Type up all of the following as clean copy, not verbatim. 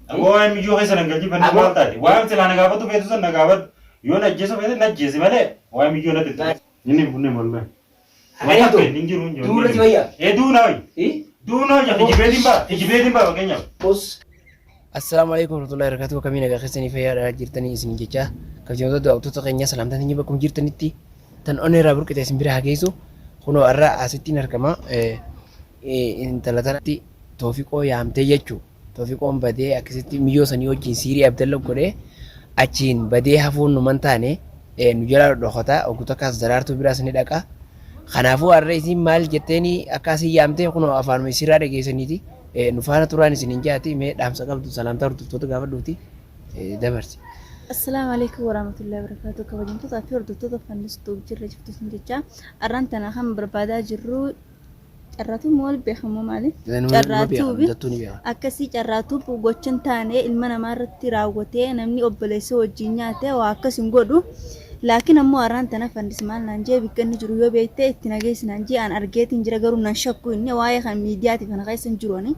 Aboo waa'ee miyyoo keessa nan galchii fannoo maal taate? Waa'ee silaa na gaafatu feetu san na gaafadhu. Yoo na ajjeesuu feete na ajjeesi malee waa'ee miyyoo natti hin tuqin. Inni hin funne wallahi. Akkana jettu? Hin jiru hin jiru. Duurra si wayya? Ee duuna wayya. Duuna wayya kijibeetiin ba'a. Kijibeetiin ba'a fakkeenyaaf. Us. Assalaamu alaikum warahmatullahi wabarakatuh. Akkamii nagaa keessanii fayyaadha jirtanii isin jecha kabajamtoota daawwattoota keenya salaamtaan keenya bakkuma jirtanitti tan onnee irraa burqite isin bira haa geessu. Kunoo har'a asittiin argama. Intala tanatti Toofiqoo yaamtee jechuu. Toofiqoon badee akkasitti miyyoo sanii wajjin siirii Abdalla godhee achiin badee hafuun numan taane nu jalaa dhodhokata oggu takkaas daraartuu biraas ni dhaqa. Kanaafuu har'a isiin maal jetteeni akka asii yaamtee kunoo afaanuma isiirraa dhageessaniiti nu faana turaan isiniin jaati mee dhaamsa qabdu salaamtaa hordoftoota gaafadhuuti dabarsi. Assalaamu alaikum warahmatullahi wabarakatuh. Kabajamtoota fi hordoftoota Fannis Tube jirra jirtu isin jecha. Arraan tana kan barbaadaa jirru Carraatuun maal beekamu maali? Carraatuubi akkasii carraatuub gocha hin taane ilma namaa irratti raawwatee namni obboleessa wajjin nyaate waa akkas hin godhu. Laakiin ammoo har'aan tana fandis maal naan jee bikka inni jiru yoo beekte itti nageessi naan jee an argeetiin jira garuu nan shakku inni waa'ee kan miidiyaatiif kana keessa hin jiru ani.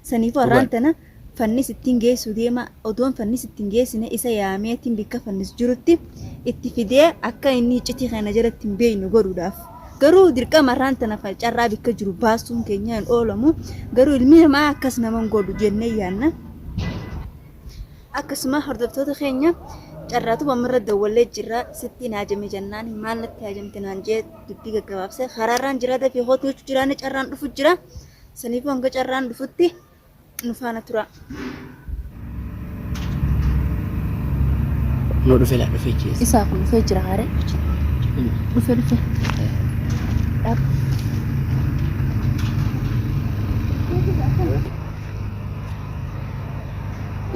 Saniifuu har'aan tana Fannis ittiin geessuu deema odoon fannis itti hin geessine isa yaameetiin bikka fannis jirutti itti fidee akka inni iccitii kana jalatti hin beekne godhuudhaaf. Garuu dirqama irraan tana carraa bikka jiru baasuun keenya hin oolamu. Garuu ilmi namaa akkas nama hin godhu jennee yaanna. Akkasuma hordoftoota keenya carraatu ammarra dawwallee jirra sittiin haajame jennaan maal natti haajamte naan jee dubbii gaggabaabsee karaarraan jira dafii kootu jechuu jiraanne carraan dhufu jira. Saniifuu hanga carraan dhufutti nu faana turaa. Nu dhufe laa dhufee jees. Isaa kun dhufee jira haare. Dhufe dhufe. Dhaab.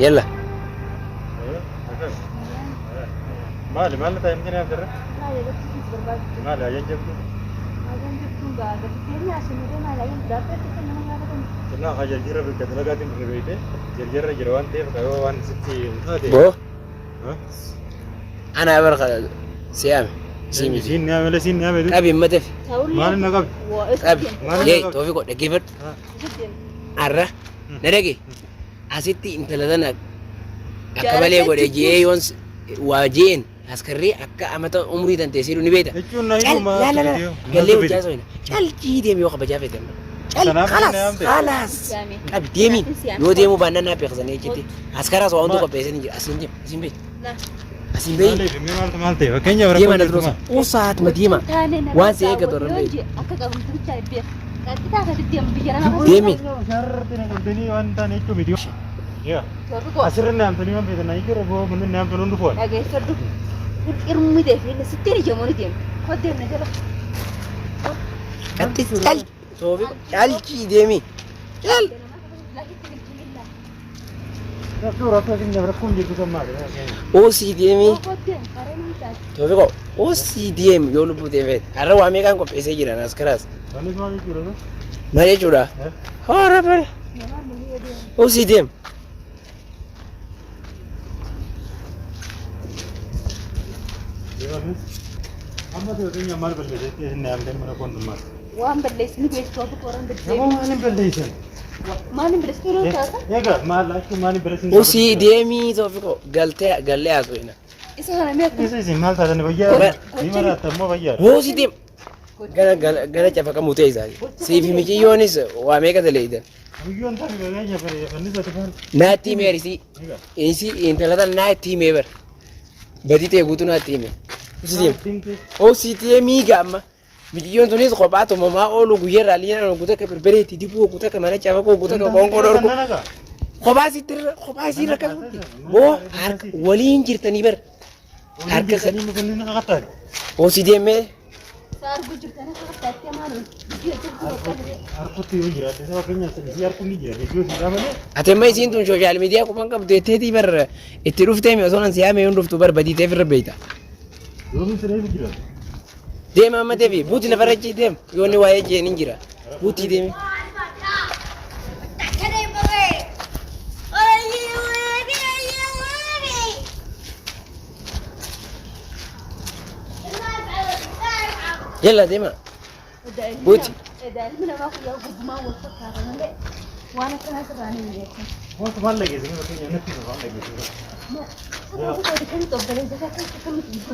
Yalla. Maali maal ta'e hin jennee asirra? Maali ajaan jabduu? Kennaa haa jarjarra bakka dalagaatiin dhufe beekte jarjarra jira waan ta'eef yoo waan sitti hin taate. Boo. Ana bar siyaame. Siimi. Siin ni amale siin ni amale. Qabi mateef. Maal na qabi? Qabi. Maal na Yee qabi? toofi godhe dhaggeeffadhu. Arra na dhage. Asitti intala tana akka malee godhe je'ee yoon waa je'een askarrii akka amata umrii tan teessee ni beekta. Jechuun na Cal hidhuu laa laa laa gallee hojjaa soina. Calqii deemi yoo kabajaa feete amma. Cal Kanaaf kalaas na yaamte. kalaas qabi deemiin yoo deemuu baannaan naa beeksisanii jetti. Askaraas waa hundi qopheessanii jira. Asiin deemi asiin beeyi. Asiin beeyi. Maaliif mee maaltu maal ta'e fakkeenyaaf Deema rakkoon na jirtu duroosa. maal? Usaatuma deema. Waan si eeggatu irra beeyi. Akka qabamtu bichaa hin beeku. Qaxxitaa kan deemu biyya nama Deemi. Shararratti na qabdanii waan hin taane jechuu miti. Yaa. Asirra na yaamtanii waan feetan na jechuudha boo manni na yaamtan hundi foon. Dhageeffadhu. Irmi deefi sittiin ijamoo ni deemu. Koo deemna jala. Qatti cal. Soofi calchii deemi. Cal. Rakkoo rakkoo fakkeenyaaf rakkoon jirtu kan maali? Usii deemi. Toofiqoo usii deemi yoo lubbuu ta'e feete. Har'a waa meeqaan qopheessee jiran as karaas. Anis maal jechuudha? Maal jechuudha? Hoora bare. Usii deemi. Amma fakkeenyaaf maal balleessitee isin yaamtee mana koon dhummaati? Waan balleessinu beektu akka qoran Nama maal hin balleessan? Maal hin balleessitu yeroo taata? Egaa maal achuu maal hin balleessin? Usii deemii Toofiqoo galtee gallee haasofina. Isa kana mee akkam Isa isin maal taatan fayyaa? Ni maraatta immoo fayyaadha. Usii deem. Gara gara gara cafaqamuu ta'e isaati. Siifi miciyyoonis waa meeqa daleeydan. Guyyoon taate fakkeenyaaf fannisa tufaan. Naatti himee isii. Isii intala tana naatti himee bara. Badii ta'e guutuu naatti hime. Usii deem. Usii deemii gaamma. Miciyyoon tunis kophaa tumamaa oolu guyyarraa liina ogu takka berberee itti dibuu ogu takka mana cafaquu ogu takka qoonqoo dhorku. Kophaa isiitti irra kophaa isii irra akkasutti. Boo harka waliin jirtanii bar. Harka Osii deemee Isa arguu jirtanii akka fakkaatti maal Harkutti yoo jiraate isa fakkeenyaaf isii harkuun ni jira jechuun si malee. Ati amma isiin tun sooshaal miidiyaa qofaan qabdu jetteetii bar itti dhuftee mi osoo nan si yaamee hin dhuftu bar badii ta'eef irra beekta. Yoomiin siree jira. Deema amma deebi buuti lafarra achi deem yoo inni waa'ee jeen hin jira buutii deemi. Yalla deema buuti. Ilmi namaa guyyaa gurgumaa wal fakkaata malee. Waan akkanaa sirraa ni beekan. Wanti maal dhageessanii fakkeenya natti hima waan dhageessanii.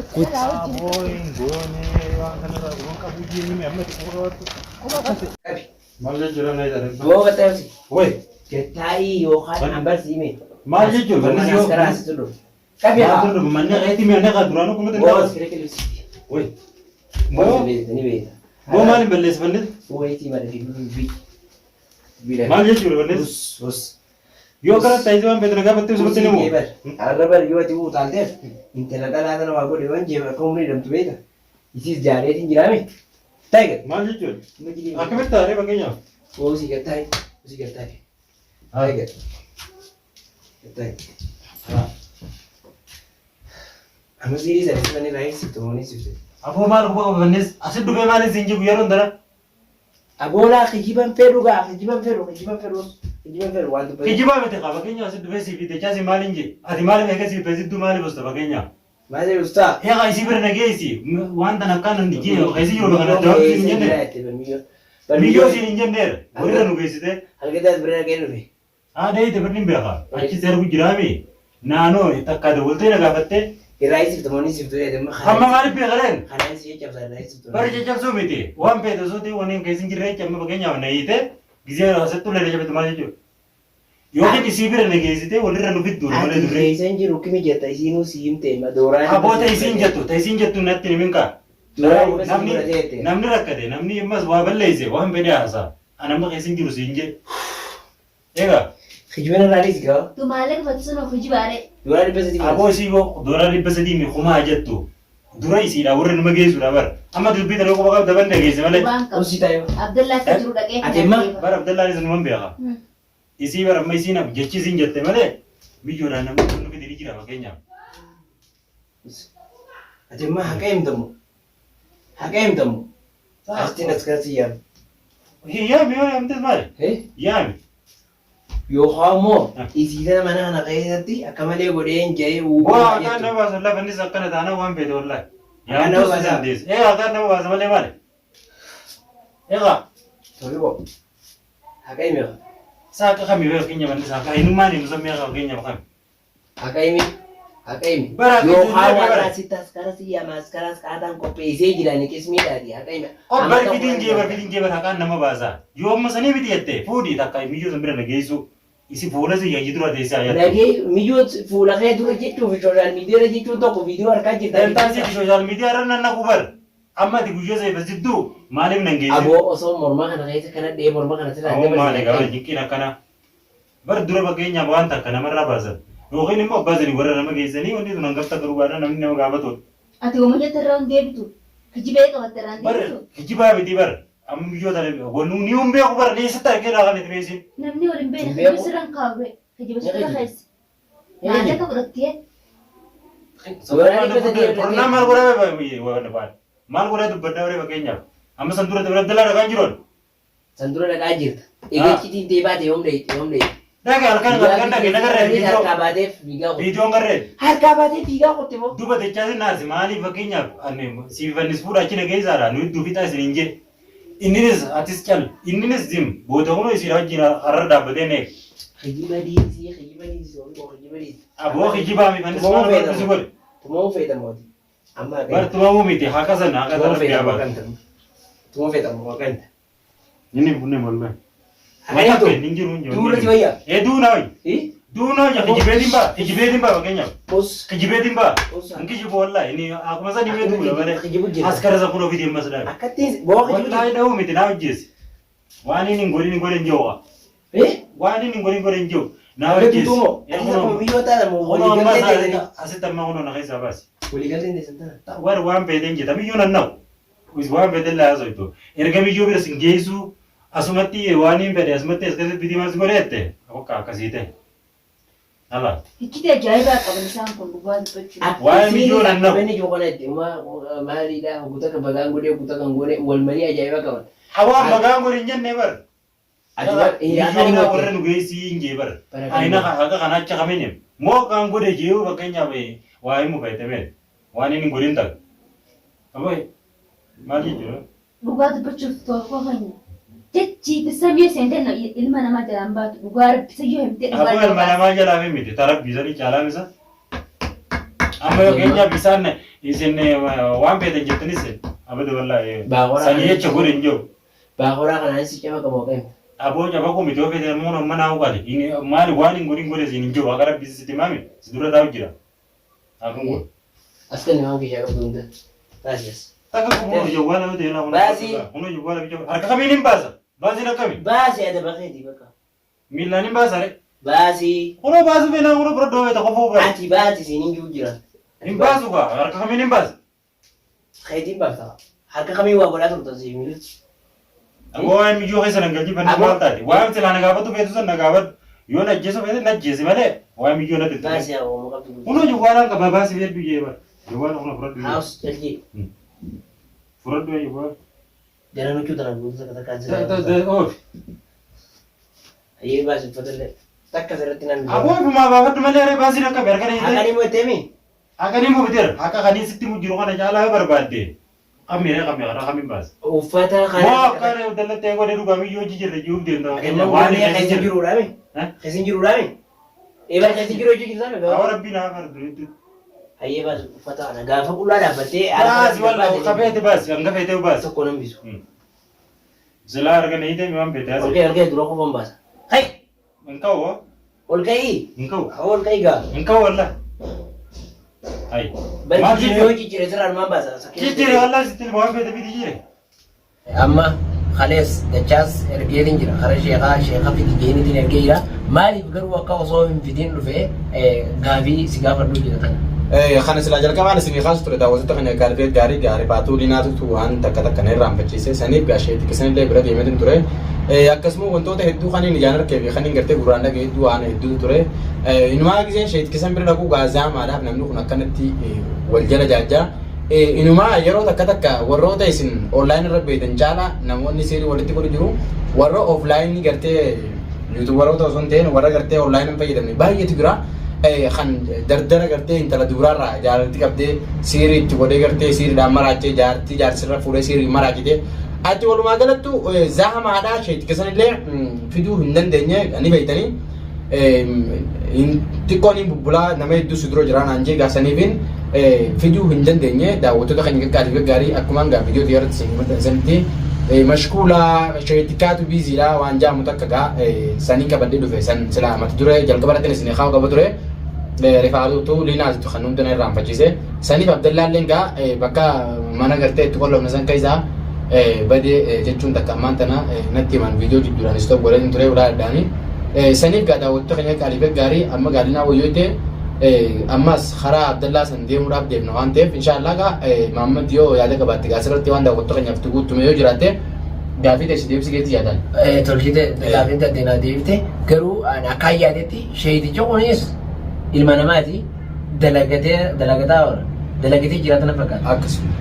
Abooyin goonee waan kanarraa waan qabu jennee amma itti quba qabattu. Qabi. Maal jechuudha na jedhan. Boo qaxxaamsi. Way Gattaa'ii yookaan ambarsi hime. Maal jechuudha? Manni Manni karaa asitti dhufu. Qabi Maal haa. jedhu manni reetii mi'a neqa duraanuu kumatti Boo hin as kira qilibsiiti. Way. Boo Boo ni beekta. boo maal hin balleessifannis? Wayitii malee fi dubbii. Maal jechuudha balleessu? Us us. Yoo kana taayisii waan beektu gaafattee sirriitti ni Usii mu. Arra bar yoo ati utaalteef intala dhalaa tana waa godhe waan jeef akka umrii hidhamtu beekta. Isiis jaareetiin jiraame. Taayi gad. Maal jechuudha? Akkamitti taaree fakkeenyaaf? Usii gad taayi. Usii gad taayi. Taayi gad. Gad taayi. Amma siirii sana isa irraa eegsiftu moo ni sifte? Aboo maal quba qabannis asi dhufee maal isin jiru yeroo dara. Aboolaa kijiban fedhu gaa kijiban fedhu kijiban fedhu kijiban fedhu waan dubbatu. Kijibaa miti qaba fakkeenyaaf asi dhufee siif dachaa si maal hin jee ati maaliif eega siif beesidduu maaliif hosta fakkeenyaaf. Maal jedhu ustaa? Eega isii bira nageessi waan tan akkaan hin jee keessa jiru kana daawwatu siin hin jenne. Miyyoo siin hin jenneera walirra nu geessite. Halkataas bira dhaqee dhufe. Haadha ite birni beeka achi seergu jiraami naanoo takka dawwaltee na gaafattee Irraa eegsiftu moo ni siftu jedhama. hamma maaliif beekareen Kanaan si caccabsa irraa eegsiftu. bari caccabsuu miti waan feete osoo ta'e waniin keessa hin jirre jecha amma fakkeenyaaf na hiite gizee asitti ulee na cabatu maal jechuudha yookiin isii bira na geessitee walirra nu fiddu malee Ati durri keessa hin jiru kimi jetta isiinuu si himte dooraan. aboo ta'e isiin jettu ta'e isiin jettu natti himin kaa Dooraan dhibba namni sadii fudhatee namni rakkate namni ammas waa balleesse waan fedhe haasaa ani amma keessa hin jiru siin jee egaa Kijibana irraa dhiisi gaa. Tumaalee qabatu sun of jibaare. Dooraan 300 Aboo isii boo doolaara 300 mi kumaa jettu dura isiidha warri numa geessuudha bara amma dubbii tana quba qabda banda geesse malee Waan qabu. Usii taayoo. Abdallaa akka jiru dhaqee Ati imma? bara Abdallaan isin numan beeka isii bara amma isiin jechi isiin jette malee biyyoodhaan namni kun nufi diri jira fakkeenyaaf Ati imma haqa himtamu. Haqa himtamu. Astiin as kana si yaam. Yaami yoo yaamtes maali yaami Yookaan immoo isii tana mana kana keessatti akka malee godhee hin jedhee waa haqaan nama baasa lafa innis akkana taana waan feete wallaahi Haqaan nama yaamtus baasa? dandeesse ee haqaan nama baasa malee maali egaa Tolibo. Haqa hime. Saaqa kami fakkeenya manni saaqa hinumaan hin musammee fakkeenyaaf kami Haqa hime. Haqa hime. Bara akka Yookaan ijoollee warra bara. asitti as kara si yaama as kara as kaataan qopheessee jiran qismiidhaati. Haqa hime. Oh, barfitiin jee barfitiin jee bar haqaan nama baasa. Yoo amma sanii miti jette fuudhii takka miyyoo san bira na geessu. Isi fuula si yayyi dura teessee ayyaattu. Nagee miyyoo fuula kee dura jechuun fi sooshaal miidiyaa irra jechuun tokko viidiyoo harkaa jirta. Dantaan siiti sooshaal miidiyaa irra nan naqu bar. Amma ati guyyaa isa ifasidduu maaliif nan geessin? Aboo osoo morma kana keessa kana dhee morma kana sirraa Aboo maali dabarsite. gaba jinqiin akkana. Bar dura fakkeenyaaf waan takka namarraa baasan. Yookiin immoo abbaa sanii warra nama geessanii wanti sun hangafta garuu baadhaa namni nama gaafatudha. Ati wama jette irraa hin deebitu. Kijibee qabatte irraa hin Bar deebitu. kijibaa miti bar. Amma miyyoo tana wannu ni hin beeku bar eessatti argee laa kan itti beesin. Namni wal hin beekne Hin kijiba beeku. sirra hin kaawwe. Kijiba sirra Ni keessa. Ni Maallaqa fudhattee Dooraan 300 Furnaa maal godhaa maal godhaa dubbaddaa waree fakkeenyaaf. Amma san dura dabala Abdallaa dhagaan jiruun. San dura dhaqaa jirta. Egaa iccitiin tee baate yoom dheeyte yoom dheeyte. Dhaga halkan halkan dhage nagarree viidiyoo Harkaa baateef fiigaa qotte. viidiyoon garree Harkaa baatee fiigaa qotte moo? duba dachaa sin naarsi maaliif fakkeenyaaf ani siif annis fuudha achi nageessaadha nu hedduu fixaa isin hin jedhe. Inninis atis cal inninis zim booda kunoo isiidha wajjin har'a dhaabbatee neef. Kijiba dhiisii kijiba dhiisii ofi koo kijiba dhiisii. Aboo kijibaa mi fannis maal barbaadu godhe. Tumamuu feetamooti. Amma haqa Bar tumamuu miti haqa sana haqa sana Tumamuu rabbi feetamoo haa akkanta. Tumamuu feetamoo akkanta. Inni bunne wallahi. Haqa himtu. Hin jiru hin jiru. Duurra si wayya. Ee duuna wayi. Eh? Duuna wayi kijibeetiin ba'a kijibeetiin ba'a fakkeenyaaf. Us. Kijibeetiin ba'a. Us. Hin kijibu wallahi inni akkuma san himee duula malee. Kijibu jira. Askara isa kun ofii deemas dhaabe. Akkattiin boo kijibu Wallahi jira. dha'uu miti naa hojjeesse. Waan inni hin godhin godhe hin jiru. Eh? Waan inni hin godhin godhe hin jiru. Naa Akka hojjeesse. tutumoo. Ee Ati kunoo akkuma biyyoo taata moo kunoo amma waliigaltee teessanii. asitti amma kunoo na keessaa baasi. Waliigalteen teessan tana. Warri waan feeteen jetta biyyoo nan na'u. Waan feeteen laa haasoftu. Erga biyyoo bira sin geessu asumatti waan hin fedhe asumatti as keessatti bitii maas godheette. Bakka akkasii ta'e. Ala. Iccitii ajaa'ibaa qaban isaan kun dhugaa dubbachuuf. Waa'ee miyyoo nan na'u. Inni jiru kana itti maaliidha guuta kan bagaan godhee guuta kan godhee wal marii ajaa'ibaa qaban. Hawaan bagaan godhe hin jenne bar. Ati Biyyoon warra nu geessii hin jee bar. Ayina haqa kana achi kamini. Moo kan godhe jee fakkeenyaaf waa himu fayyadamee waan inni hin godhin ta'a. Aboo maal jechuudha? Dhugaa dubbachuuf toofoo keenya. Jechi samii seentee ilma namaa jalaan baatu dhugaa rabbi sayyoo himtee dhugaa Aboo ilma namaa jalaa fi miti ta rabbii sanii caalaa misa. Amma yoo keenyaaf isaan isin waan feetan jettanis abada wallaahi Baaqoraa sanii jecha godhe hin jiru. Baaqoraa kanaanis si cama qabu haqeen. Aboo caba miti yoo feetan immoo amma naa uqale. Maali waan hin godhin godhe siin hin jiru haqa rabbii sitti himaami si dura taa'u jira. Akkam godhe. As kan waan keessaa qabdu hunda. Baasi as. Takka kun jawwaala yoo ta'e laa Baasii. kun jawwaala bicha harka kamiin hin baasa? Baasiin akkami? Baasi adaba keetii bakka. Miillaan hin baasa re. Baasi. Kunoo baasu feenaa kunoo bira dhoowwe tokko bara. Ati baati siin hin jiru jira. Hin baasu kaa harka kamiin hin baasa? Keetiin baafta. Harka kamiin waa godhaa turtan siif miidhutti. Aboo waa'ee miyyoo keessa nan galchii fannoo Aboo. maal taate? Waa'ee silaa na gaafatu feetu san na gaafadhu. Yoo na ajjeesu feete na ajjeesi malee waa'ee miyyoo natti hin tuqin. Baasi haa oomu qabdu. Kunoo jawwaalaan qaba baasi hedduu jee bara. Jawwaala kunoo fudhadhu jee. Haus jalji. Fudhadhu jee jawwaala. Gara nuchuu tana guutuu takka takkaan sirraa. Oofi. Hayyee baasi uffatallee. Takka sirratti nan Aboo ifumaa baafadhu malee haree baasiin akkami harka Haqanii dheeyitee. moo itteemi? Haqanii moo biteera? Haqa kanii sitti mu jiru kana caalaa yoo barbaadde. Qammi ree qammi karaa kamiin baasa? Uffata Moo kana. akka dallattee godhee dhugaa miyyoo hojii jirre jiruuf deemta. Amma Waan waan keessa keessa jiru. jiruudha mi? Eh? Keessa jiruudha mi? Eebal keessa jiru hojii jirtaa mi? Awwa rabbiin haa fardu hedduu. Hayyee baasi uffata kana gaafa qullaa dhaabbattee Baasi walla kafeete baasi hanga feetee baasi. tokko nan bisu. Silaa argana hiitee waan feete Ol haasa'e. ka'ii ol ka'ii dura qofan baasa. Hai! Hin ka'u Ol ka'ii! hin ka'u Ol ka'ii gaa. hin ka'u walla. Ayi. Bari Maal jijjiirri yoo jijjiire sirraan maal baasa? Jijjiire walla sitti waan feete biti jijjiire. Amma kalees dachaas ergeetiin jira kara sheekaa sheeka fidi jeenitiin ergee jira maaliif garuu akka osoo hin fidin dhufe gaafii si gaafadhu jira tana. Kana silaa jalqabaan isinii kaasu ture daawwattoota kana gaarii gaarii gaarii baatuu liinaatutu waan takka takka na irraanfachiise saniif gaasheetti kisanillee bira deemeetin ture. Akkasuma wantoota hedduu kan hin ijaan arkee fi kan hin gartee gurraan dhagee hedduu waan hedduutu ture. Inumaa giseen sheetti kisan bira dhaquu gaazaamaadhaaf namni kun akkanatti wal jala jaajjaa. Inumaa yeroo takka takka warroota isin online irra beektan caalaa namoonni seerii walitti godhu jiru warra offline gartee yuutuubaroota osoo hin ta'in warra gartee online hin fayyadamne baay'eetu jira. Kan dardara gartee intala dubaraarraa jaalalti qabdee siirii itti godhee gartee siiriidhaan maraachee jaartii jaarsirra fuudhee siirii maraachite. Ati walumaa galattu zahamaadhaa sheetti keessanillee fiduu hin dandeenye ni beektanii. Xiqqoon hin bubbulaa nama hedduu si dura jira naan jee gaasaniifin fiduu hin dandeenye daawwattoota keenya gaggaarii gaggaarii akkumaan gaa viidiyoo irratti isin maxxansanitti mashkuulaa sheetikaatu biiziidha waan jaamu takka gaa sanii qabadhee dhufe san silaa mata duree jalqaba irratti isin kaa'u qaba ture rifaatutu liinaasitu kan hunda na irraanfachiise saniif abdallaalleen gaa bakka mana gartee itti qollofne san keessaa badee jechuun takka ammaan tana natti himan viidiyoo jidduudhaan istop godhanii ture ulaa addaanii. Saniif gaa daawwattoota keenya qaalii gaarii amma gaalinaa wayyoo ta'e ammas karaa Abdallaa san deemuudhaaf deemna waan ta'eef inshaallah gaa Mahammad yoo yaada qabaatte gaa asirratti waan daawwattoota keenyaaf guutume yoo jiraatte gaafii teessi deebisi keetti yaadan. Tolchite gaafiin tatteenaa deebite garuu akka yaadetti sheetichi kunis ilma namaati dalagatee dalagataa oola dalagatee jiraatan fakkaata. Akkasuma.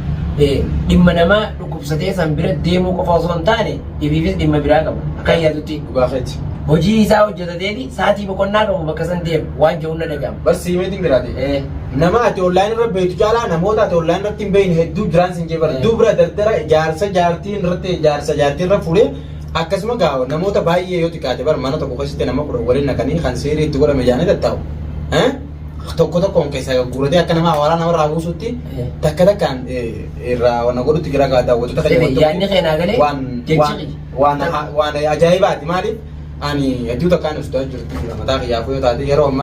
Dhimma namaa dhukkubsatee san bira deemuu qofa osoo hin taane ifiifis dhimma biraa qaba akka yaadutti. Dhugaa keeti. Hojii isaa hojjetateeti sa'aatii boqonnaa qabu bakka san deema waan jedhu na dhaga'ama. Bas siimeetiin jiraate. Nama ati online irra beektu caalaa namoota ati online irratti hin beekne hedduu jiraan sin jee bara. Dubra dardara jaarsa jaartiin irratti jaarsa jaartii irra fuudhee akkasuma gaa namoota baay'ee yoo xiqqaate bara mana tokko keessatti nama kudha waliin naqanii kan seerii itti godhame jaanii tattaa'u. Tokko tokkoon keessaa guuratee akka nama hawaaraa namarraa buusutti takka takkaan irraa waan godhutti jira gaa daawwattoota kan Yaadni keenaa galee jechi waan waan ajaa'ibaati maaliif ani hedduu takkaan ibsitu jirtu mataa kiyyaafuu yoo taate yeroo ammaa.